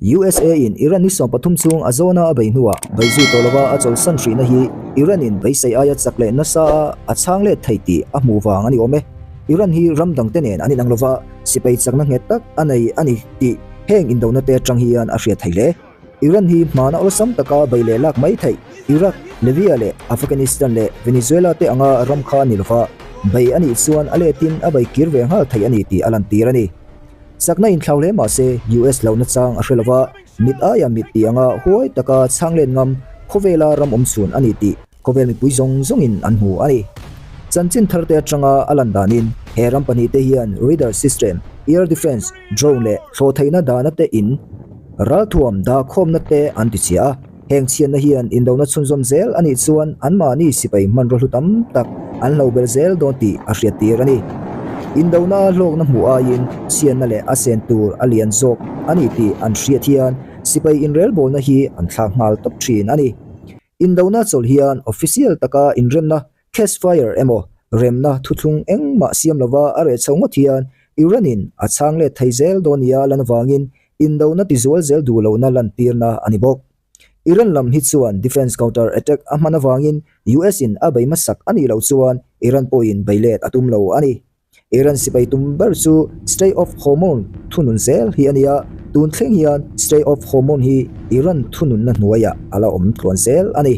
USA in Iran ni 13 chhung a zawna a bei hnuah bei zui tawh lova a chawlhsan hrihna hi Iran in beisei aia chak leh nasa a a chhang let thei tih a hmuh vang a ni awm e. Iran hi ram dangte nen an inang lova sipai chakna nghet tak a nei a ni tih heng indona te atang hian a hriat thei hle. Iran hi hmana awlsam taka bei leh lak mai theih Iraq, Libya leh Afghanistan leh Venezuela te anga ram kha a ni lova, bei a nih chuan a letin a bei kir ve nghal thei a ni tih a lantir a ni. Chakna inthlau hle mah se US lohna chang a hre lova, mit aia mit tih anga huai taka chhang let ngam khawvela ram awm chhun a ni tih khawvel mipui zawng zawngin an hmu a ni. Chanchin tharte atanga a lan danin he ram pahnihte hian radar system, air defence, drone leh thlawhtheihna dahna te in ralthuam dahkhawmna te an ti chhia a. Heng chhiatna hian indona chhunzawm zel a nih chuan anmahni sipai hmanraw hlu tam tak an hlo belh zel dawn tih a hriattir a ni. Indona hlawkna hmuh aiin chhiatna leh a sen tur a lian zawk a ni tih an hriat hian sipai inrelbawlna hi an thlak nghal tawp thin a ni. Indona chawlh hian official taka inremna ceasefire emaw remna thuthlung engmah siam lova a reh chho ngawt hian Iran-in a chhang let thei zel dawn nia lan avangin Indona tizual zel duh lohna lantirna a ni bawk. Iran lam hi chuan defence counter attack a hman avangin US in a bei hmasak a nih loh chuan Iran pawhin bei let a tum lo a ni. Iran sipai tum ber chu Strait of Hormuz thunun zel hi a ni a, tun thleng hian Strait of Hormuz hi Iran thununna hnuaiah a la awm tluan zel a ni.